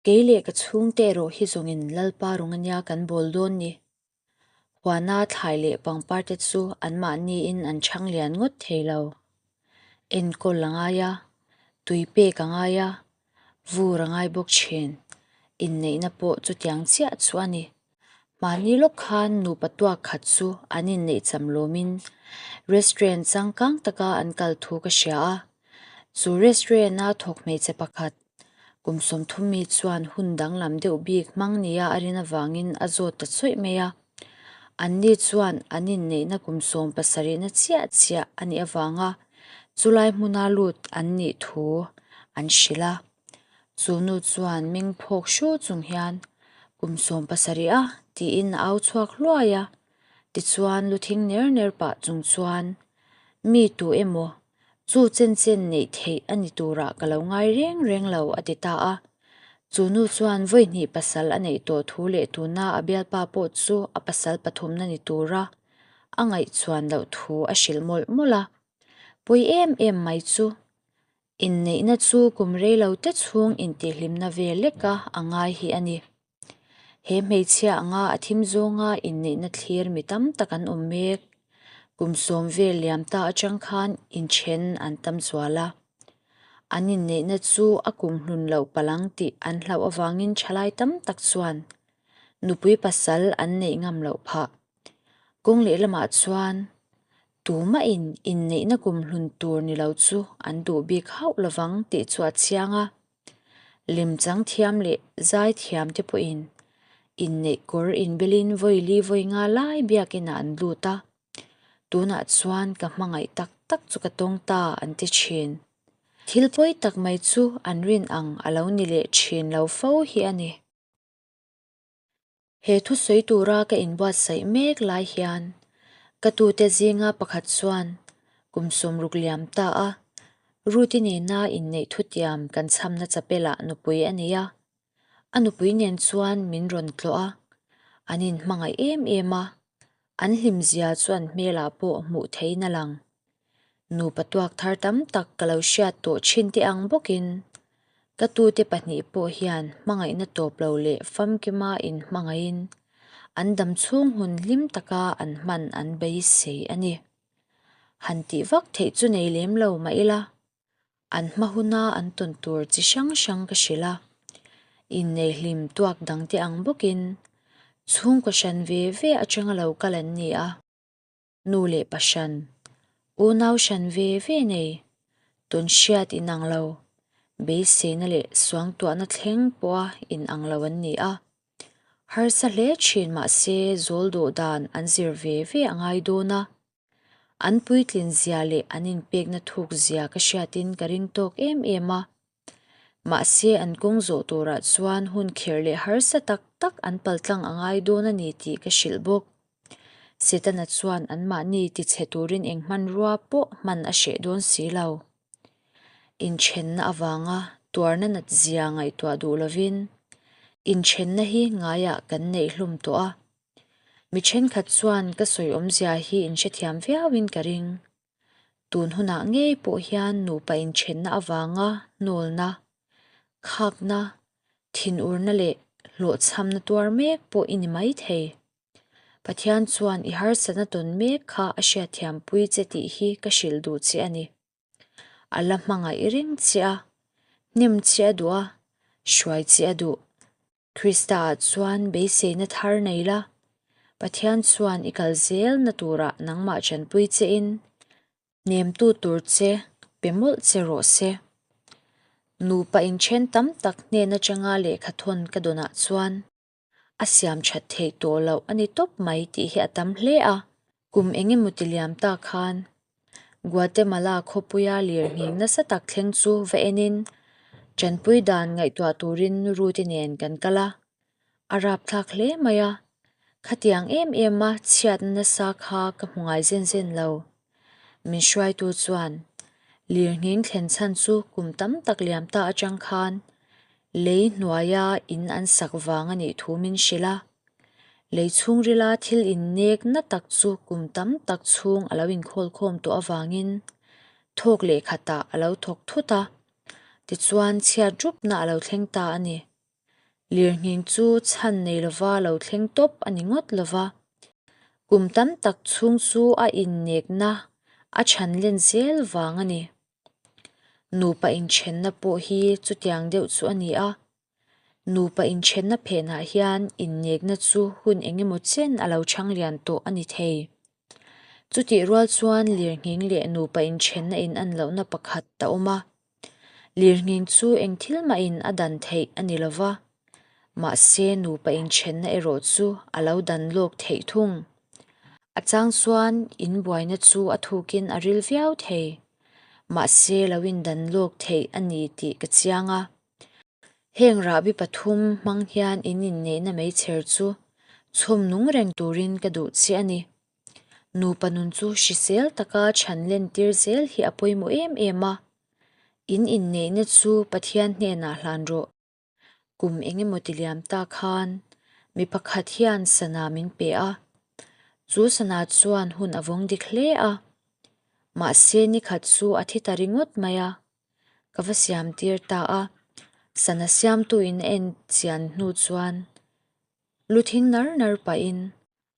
Kei leh ka chhungte erawh hi zawngin Lalpa rung ania kan bawl dawn ni. Huana thlai leh pangpar te chu anmahniin an chhang lian ngawt thei lo. Enkawl a ngai a, tui pek a ngai a, vur a ngai bawk thin. Inneihna pawh chutiang chiah chu a ni. Mahni lawk khan nupa tuak khat chu an inneih cham lawmin restaurant changkang taka an kal thu ka hria a. Chu restaurant-a thawk hmeichhe pakhat kum 30 mi chuan hun danglam deuh bik hmang nia a rin avangin a zawt ta chawih mai a. Anni chuan an inneihna kum 17na chiah chiah a nih avanga chulai hmuna lut an nih thu an hrilh a. Chu nu chuan meng phawk hru chung hian, Kum 17 a, tiin a au chhuak hluai a. Tichuan lu thing ner ner pah chung chuan, Mi tu emaw, chu chen chen neih theih a ni turah ka lo ngai reng reng lo, a ti ta a. Chu nu chuan vawi hnih pasal a neih tawh thu leh tuna a bialpa pawh chu a pasal pathumna ni tura a ngaihchuan loh thu a hrilh mawlh mawlh a. Pawi em em mai chu Inneihna chu kum rei lo te chhung intihhlimna ve leka a ngai hi a ni. He hmeichhia anga a thim zawnga inneihna thlir mi tam tak an awm mek. Kum sawm vel liam ta atang khan inthen an tam zual a. An inneihna chu a kum hlun loh palang tih an hlauh avangin thalai tam tak chuan nupui pasal an neih ngam loh phah. Kawng lehlamah chuan Tumahin inneihna kum hlun tur ni lo chu an duh bik hauh lovang tih chu a chiang a. Lemchang thiam leh zai thiam te pawhin inneih kawr inbelin vawi li vawi nga lai biakinah an lut a. Tunah chuan ka hmangaih tak tak chu ka tawng ta an ti thin. Thil pawi tak mai chu an rin ang a lo ni leh thin lo fo hi a ni. He thusawi tura ka inbuatsaih mek lai hian ka tute zinga pakhat chuan kum 60 liam ta a, Ruth-i nena inneih thutiam kan chhamna chapelah nupui a nei a. A nupui nen chuan min rawn tlawh a, an inhmangaih em em a, an hlimzia chu an hmelah pawh hmuh theihin a lang. Nupa tuak thar tam tak ka lo hriat tawh thin te ang bawkin ka tute pahnih pawh hian hmangaihna tawp lo leh famkima inhmangaihin an dam chhung hun hlim taka an hman an beisei a ni. Han tih vak theih chu nei lem lo mah ila, an hma huna an tawn tur chi hrang hrang ka hrilh a. Innei hlim tuak dangte ang bawkin chhungkaw hran ve ve atanga lo kal an ni a. Nu leh pa hran, unau hran ve ve nei, tun hriat inang lo, beiseina leh suangtuahna thleng pawha inang lo an ni a. Harsa hle thin mahse zawl dawh dan an zir ve ve a ngai dawn a. An puitlin zia leh an inpekna thuk zia ka hriatin ka ring tawk em em a. Mahse an kawng zawh turah chuan hun kherh leh harsa tak tak an paltlang a ngai dawn a ni tih ka hrilh bawk. Setana chuan anmahni tichhe turin eng hmanrua pawh hman a hreh dawn si lo. Inthenna avanga tuarna nat zia ngaihtuah duh lovin inthenna hi ngaiah kan neih hlum tawh a. Mi thenkhat chuan ka sawi awmzia hi inhrethiam viauin ka ring. Tun hunah ngei pawh hian nupa inthenna avanga hnawlna, khakna, thinurna leh hlawhchhamna tuar mek pawh i ni maithei. Pathian chuan i harsatna tawn mek kha a hriatthiampui che tih hi ka hrilh duh che a ni. A la hmangaih reng che a, hnem che a duh a, hruai che a duh. Krista-ah chuan beiseina thar nei la, Pathian chuan i kal zelna turah nangmah chanpui chein hnemtu tur che pe mawlh che rawh se. Nupa inthen tam tak hnen atanga lehkha thawn ka dawnah chuan a siam that theih tawh loh a ni tawp mai tih hi a tam hle a. Kum eng emaw ti liam ta khan Guatemala khawpuia lirnghing nasa tak thleng chu va enin tanpui dan ngaihtuah turin Ruth-i nen kan kal a. A rapthlak hle mai a, khatiang em em a chhiatna nasa kha ka hmu ngai zen zen lo. Min hruaitu chuan lirnghing thlen chhan chu kum tam tak liam ta atang khan lei hnuaia in an sak vang a nih thu min hrilh a. Lei chhungrila thil innek na tak chu kum tam tak chhung a lo inkhawlkhawm tawh avangin thawk leh khatah a lo thawk thut a, tichuan chhiat rupna a lo thleng ta a ni. Lirnghing chu chhan nei lova lo thleng tawp a ni ngawt lova, kum tam tak chhung chu a innekna a chhan len zel vang a ni. Nupa inthenna pawh hi chutiang deuh chu a ni a, nupa inthenna phenah hian innekna chu hun eng emaw chen a lo chhang lian tawh a ni thei. Chutih rual chuan lirnghing leh nupa inthenna in an lohna pakhat a awm a, Lirnghing chu eng thil mahin a dan theih a ni lo va, mahse nupa inthenna erawh chu a lo dan lawk theih thung. A chang chuan in buaina chu a thukin a ril viau thei, mahse lo indan lawk theih a ni tih ka chiang a. Heng rahbi pathum hmang hian in inneihna meichher chu chhawm nung reng turin ka duh che a ni. Nupa nun chu hrisel taka chhan lentir zel hi a pawimawh em em a, in inneihna chu Pathian hnenah hlan rawh. Kum eng emaw ti liam ta khan mi pakhat hian sana min pe a, chu sana chuan hun a vawng dik hle a, mahse nikhat chu a thi ta ringawt mai a, ka va siam tir ta a, sana siamtu in a en chian hnu chuan lu thing nar nar pahin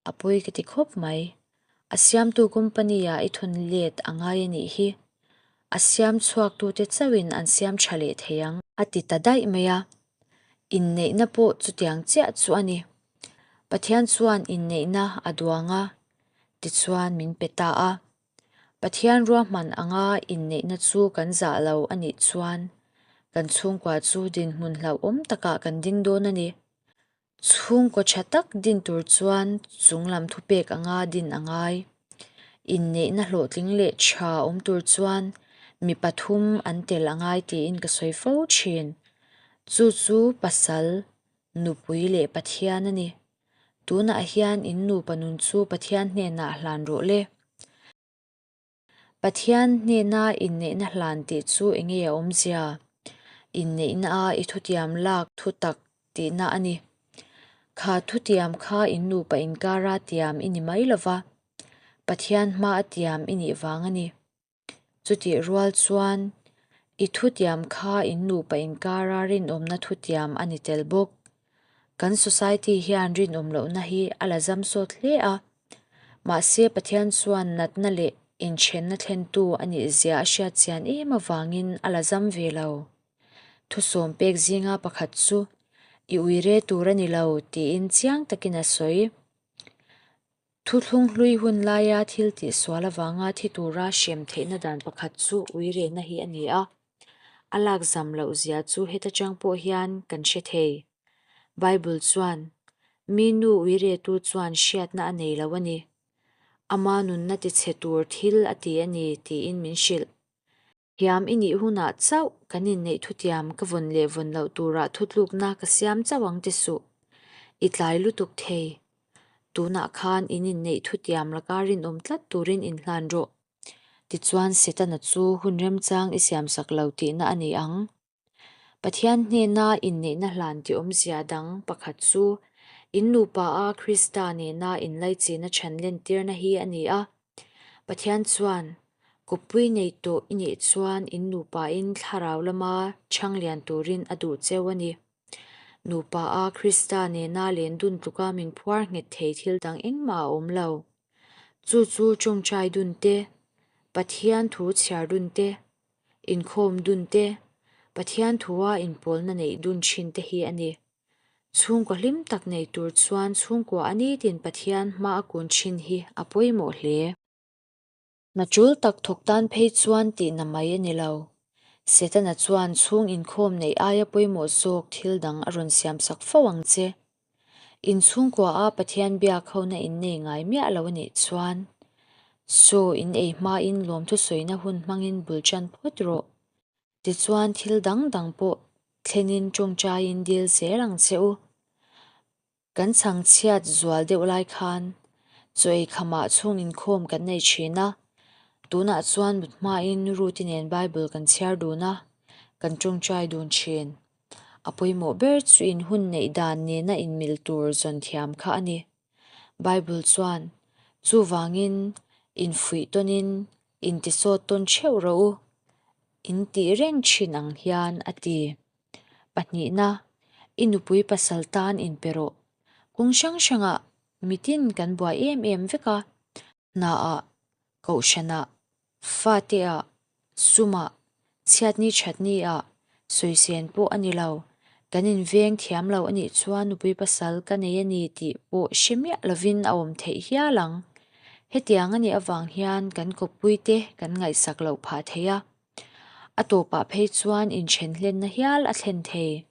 A pawi ka ti khawp mai. A siamtu company-ah i thawn let a ngai a nih hi. A siam chhuaktute chauhin an siam tha leh thei ang. A ti ta daih mai a. Inneihna pawh chutiang chiah chu a ni. Pathian chuan inneihna a duang a, tichuan min pe ta a. Pathian ruahman anga inneihna chu kan zah lo a nih chuan kan chhungkua chu dinhmun hlauhawm takah kan ding dawn a ni. Chhungkaw tha tak din tur chuan chunglam thupek anga din a ngai. Inneihna hlawhtling leh tha awm tur chuan mi pathum an tel a ngai tiin ka sawi fo thin. Chu chu pasal, nupui leh Pathian a ni. Tunah hian in nupa nun chu Pathian hnenah hlan rawh le. Pathian hnena inneihna hlan tih chu eng nge a awmzia? Inneihna a i thutiam lak thu tak tihna a ni. Kha thutiam kha in nupa inkara tiam i ni mai lova, Pathian hma a tiam i nih vang a ni. Chutih rual chuan i thutiam kha in nupa inkara rinawmna thutiam a ni tel bawk. Kan society hian rinawm lohna hi a la zam sawt hle a, Mahse Pathian chuan natna leh inthenna thlentu a nih zia a hriat chian em avangin a la zam ve lo. Thusawm pek zinga pakhat chu i uire tur a ni lo tiin chiang takin a sawi. Thuthlung hlui hun laia thil tihsual avanga thi tura hrem theihna dan pakhat chu uirena hi a ni a. A lak zam loh zia chu heta tang pawh hian kan hre thei. Bible chuan, Mi nu uiretu chuan hriatna a nei lo a ni. Ama nunna tichhe tur thil a ti a ni tiin min hrilh. Thiam i nih hunah chauh kan inneih thutiam ka vawn leh vawn loh turah thutlukna ka siam chauh ang ti suh. I tlai lutuk thei. Tunah khan in inneih thutiam laka rinawm tlat turin inhlan rawh. Tichuan Setana chu hun remchang i siamsak lo tihna a ni ang. Pathian hnena inneihna hlan tih awmzia dang pakhat chu in nupa a Krista nena inlaichina chhan lentirna hi a ni a. Pathian chuan, Kawppui nei tawh i nih chuan in nupain thlarau lama chhang lian turin a duh cheu a ni. Nupa a Krista nena len dun tluka min phuar nghet thei thil dang engmah a awm lo. Chu chu tawngtai dun te, Pathian thu chhiar dun te, Inkhawm dun te, Pathian thua inpawlna neih dun thin te hi a ni. Chhungkaw hlim tak nei tur chuan chhungkua a nitin Pathian hma a kun thin hi a pawimawh hle. Hna tul tak thawk tan phei chuan tihna mai a ni lo. Setana chuan chhung inkhawm neih aia pawimawh zawk thil dang a rawn siamsak fo ang che. In chhungkua a Pathian biak hona in nei ngai miah lo a nih chuan chaw in ei hmain lawmthu sawina hun hmangin bul tan phawt rawh. Tichuan thil dang dang pawh thlenin tawngtaiin dil zel ang che u. Kan chhangchhiat zual deuh lai khan chaw ei khamah chhung inkhawm kan nei thin a, tunah chuan mut hmain Ruth-i nen Bible kan chhiar dun a, kan tawngtai dun thin. A pawimawh ber chu in hun neih dan nena inmil tur zawn thiam kha a ni. Bible chuan, Chuvangin, infuih tawnin, intisawt tawn theuh rawh u, in tih reng thin ang hian a ti. Pahnihna, I nupui pasal tan inpe rawh. Kawng hrang hrangah mitin kan buai em em vek a, hnaah, kohhranah, fateah, sumah, chhiatni thatniah sawisên pawh a ni lo. Kan inveng thiam lo a nih chuan nupui pasal ka nei a ni tih pawh hre miah lovin a awm theih hial ang. Hetiang a nih avang hian kan kawppuite kan ngaihsak loh phah thei a. A tawpah phei chuan inthen hlenna hial a thlen thei.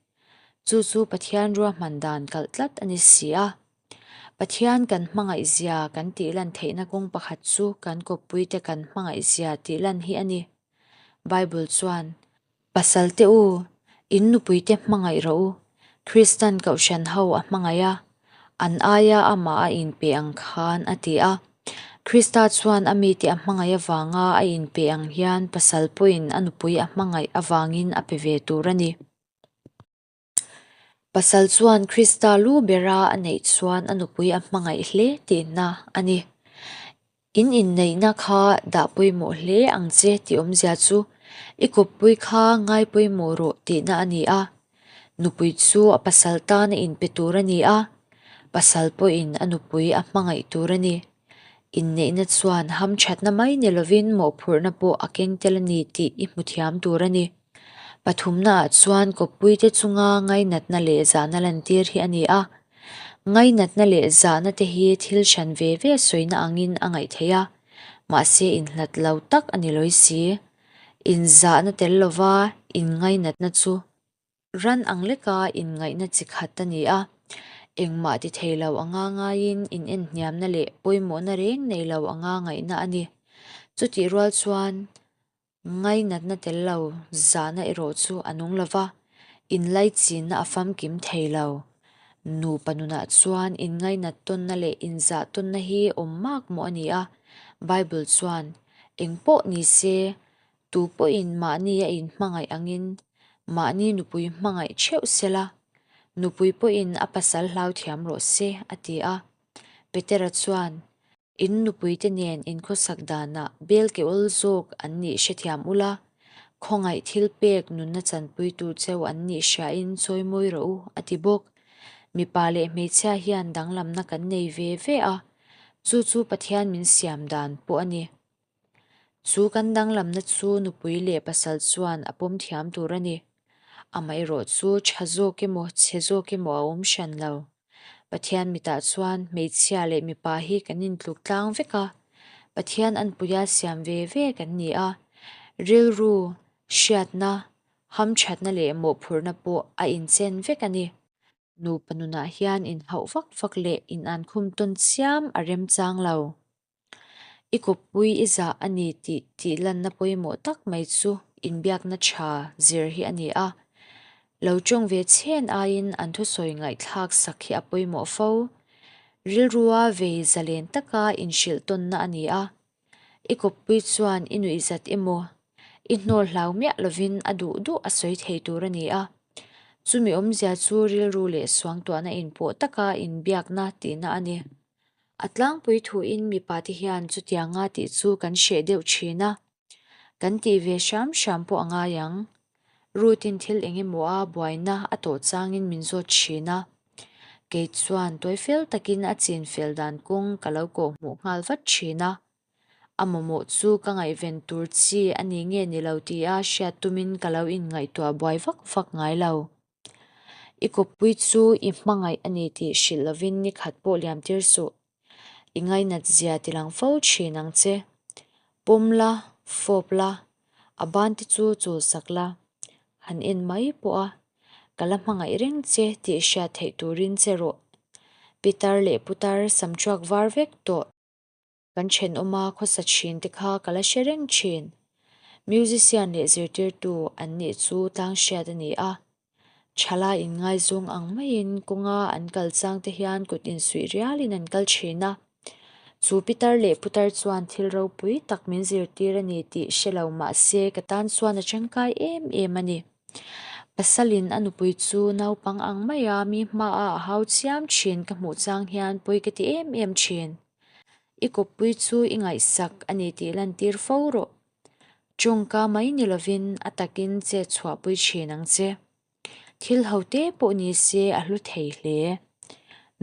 Chu chu Pathian ruahman dan kalh tlat a ni si a. Pathian kan hmangaihzia kan tihlan theihna kawng pakhat chu kan kawppuite kan hmangaihzia tihlan hi a ni. Bible chuan, Pasalte u, in nupuite hmangaih rawh u, Kristan Kohhran ho a hmangaih a, an aia amah a inpe ang khan a ti a. Krista chuan a mite a hmangaih avanga a inpe ang hian pasal pawhin a nupui a hmangaih avangin a pe ve tur a ni. Pasal chuan Krista lu bera a neih chuan a nupui a hmangaih hle tihna a ni. In inneihna kha dah pawimawh hle ang che tih awmzia chu i kawppui kha ngai pawimawh rawh tihna a ni a. Nupui chu a pasal tan a inpe tur a ni a, pasal pawhin a nupui a hmangaih tur a ni. Inneihna chuan hamthatna mai ni lovin mawhphurhna pawh a keng tel a ni tih i hmu thiam tur a ni. Pathumnaah chuan kawppuite chunga ngainatna leh zahna lantir hi a ni a. Ngainatna leh zahna te hi thil hran ve ve sawina angin a ngaih theih a, mahse inhlat lo tak a ni lawi si. Inzahna tel lova inngainatna chu ran ang leka inngaihna chi khat a ni a. Engmah ti thei lo anga ngaiin inenhniamna leh pawimawhna reng nei lo anga ngaihna a ni. Chutih rual chuan Ngainatna tel lo zahna erawh chu a nung lo va, inlaichinna a famkim thei lo. Nupa nunah chuan inngainat tawnna leh inzah tawnna hi awm mak mawh a ni a. Bible chuan, Eng pawh ni se, tu pawhin mahni a inhmangaih angin mahni nupui hmangaih theuh sela, nupui pawhin a pasal hlau thiam rawh se, a ti a. Petera chuan, In nupuite nen inkhawsak danah bel ke awl zawk an nih hrethiam ula, khawngaih thil pek nunna chanpuitu cheu an nih hriain chawimawi rawh u, a ti bawk. Mipa leh hmeichhia hian danglamna kan nei ve ve a, chu chu Pathian min siam dan pawh a ni. Chu kan danglamna chu nupui leh pasal chuan a pawm thiam tur a ni. Amaherawh chu tha zawk emaw chhe zawk emaw a awm hran lo. Pathian mitah chuan hmeichhia leh mipa hi kan intluk tlang vek a, Pathian anpuia siam ve ve kan ni a, rilru, hriatna, hamthatna leh mawhphurhna pawh a inchen vek a ni. Nupa nunah hian inhauh vak vak leh inankhum tawn chiam a remchang lo. I kawppui i zah a ni tih tih lanna pawimawh tak mai chu inbiakna tha zir hi a ni a. Lo tawng ve chhen aiin an thusawi ngaihthlak sak hi a pawimawh fo. Rilrua vei zalen taka inhrilh tawnna a ni a. I kawppui chuan i nuihzat emaw, i hnawl hlau miah lovin a duh duh a sawi thei tur a ni a. Chumi awmzia chu rilru leh suangtuahna inpawh taka inbiakna tihna a ni. A tlangpui thuin mipa te hian chutianga tih chu kan hreh deuh thin a, kan tih ve hram hram pawh a ngai ang. Ruth-in thil eng emaw a buaina a tawh changin min zawt thin a, kei chuan tawi fel takin a chin fel dan kawng ka lo kawhhmuh nghal vat thin a. A mamawh chu ka ngaihven tur chi a ni nge ni lo tia hriat tumin ka lo inngaihtuah buai vak vak ngai lo. I kawppui chu i hmangaih a ni tih hrilh lovin ni khat pawh liam tir suh. I ngainat zia ti lang fo thin ang che. Pawm la, fawp la, a ban te chu chul sak la. Han en mai pawh a, ka la hmangaih reng che tih hriat theih turin che rawh. Pitar leh putar samthuak var vek tawh. Kan thenawma khawsa thin te kha ka la hre reng thin. Musician leh zirtirtu an nih chu tlang hriat a ni a. Thalai inngaizawng ang maiin kawnga an kal chang te hian kut insuih rialin an kal thin a. Chu pitar leh putar chuan thil ropui tak min zirtir a ni tih hre lo mah se ka tan chuan a tangkai em em a ni. Pasalin a nupui chu naupang ang maia mi hmaah a hau chiam thin ka hmuh chang hian pawi ka ti em em thin. I kawppui chu i ngaihsak a ni tih lantir fo rawh. Tawngka mai ni lovin a takin chet chhuahpui thin ang che. Thil ho te pawh ni se a hlu thei hle.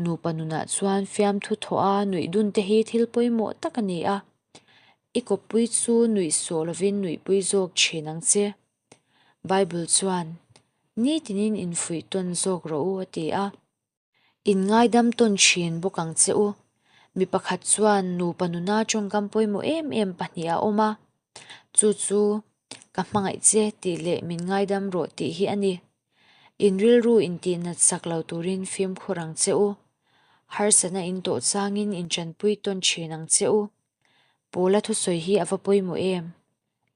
Nupa nunah chuan fiamthu thawh a nuih dun te hi thil pawimawh tak a ni a. I kawppui chu nuih sawh lovin nuihpui zawk thin ang che. Bible chuan, Nitinin infuih tawn zawk rawh u a ti a. In ngaidam tawn thin bawk ang che u. Mi pakhat chuan nupa nuna tawngkam pawimawh em em pahnih a awm a, chu chu ka hmangaih che tih leh min ngaidam rawh tih hi a ni. In rilru intihnat sak lo turin fimkhur ang che u. Harsatna in tawh changin intanpui tawn thin ang che u. Pawla thusawi hi a va pawimawh em?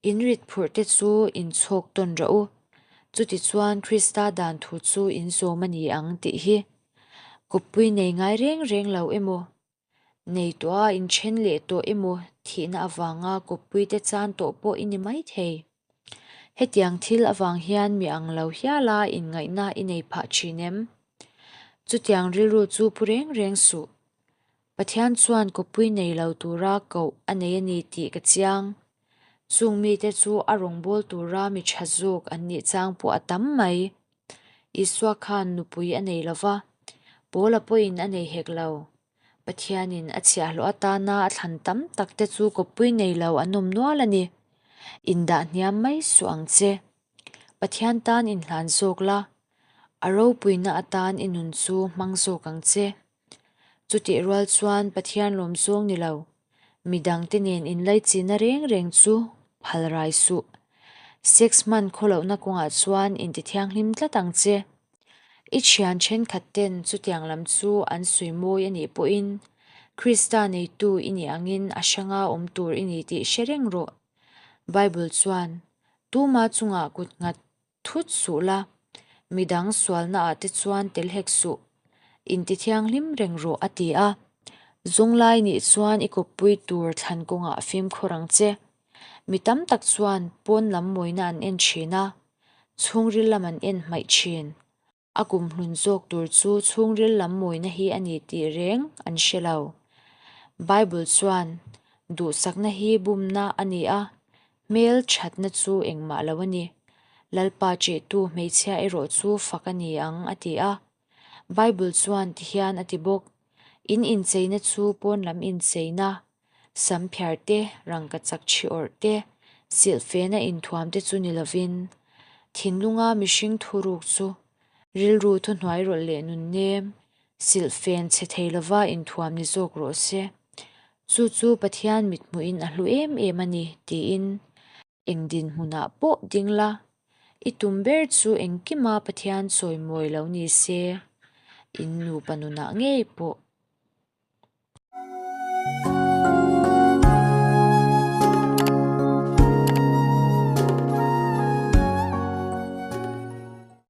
In rit phurh te chu in chhawk tawn rawh u, chutichuan Krista dan thu chu in zawm a ni ang tih hi kawppui nei ngai reng reng lo emaw, nei tawh a inthen leh tawh emaw thihna avanga kawppui te chan tawh pawh i ni maithei. Hetiang thil avang hian mi ang lo hiala inngaihna i nei phah thin em? Chutiang rilru chu pu reng reng suh. Pathian chuan kawppui nei lo tura koh a nei a ni tih ka chiang. Chung mite chu a rawngbâwl tura mi ṭha zawk an nih chang pawh a tam mai. Isua khan nupui a nei lo va, Paula pawhin a nei hek lo. Pathianin a chhiahhlawh atana a thlan tam takte chu kawppui nei lo an awm nual a ni. Indah hniam mai suh ang che. Pathian tan inhlan zawk la, a ropuina atan i nun chu hmang zawk ang che. Chutih rual chuan Pathian lawm zawng ni lo, midangte nen inlaichinna reng reng chu phal rai suh. Sex hman khawlohna kawngah chuan intithianghlim tlat ang che. I thian thenkhat ten chutiang lam chu an sawi mawi a nih pawhin Krista neitu i nih angin a hranga awm tur i ni tih hre reng rawh. Bible chuan, Tuma chungah kut nghat Thut suh la, midang sualna ah te chuan tel hek suh, intithianghlim reng rawh a ti a. Zunglai nih chuan i kawppui tur thlan kawngah fimkhur ang che. Mi tam tak chuan pawn lam mawina an en thin a, chhungril lam an en hmaih thin. A kum hlun zawk tur chu chhungril lam mawina hi a ni tih reng an hre lo. Bible chuan, Duhsakna hi bumna a ni a, hmel thatna chu engmah lo a ni. Lalpa chehtu hmeichhia erawh chu fak a ni ang a ti a. Bible chuan tihian a ti bawk, In incheina chu pawn lam incheina, sam phiar te, rangkachak chhi awrh te, silhfena inthuam te chu ni lovin, thinlunga mihring thuruk chu rilru thuhnuai rawlh leh nunnem, Silhfen chhe thei lova inthuam ni zawk rawh se. Chu chu Pathian mithmuhin a hlu em em a ni, tiin eng dinhmunah pawh ding la. I tum ber chu engkima Pathian chawimawi lo ni se, in nupa nunah ngei pawh.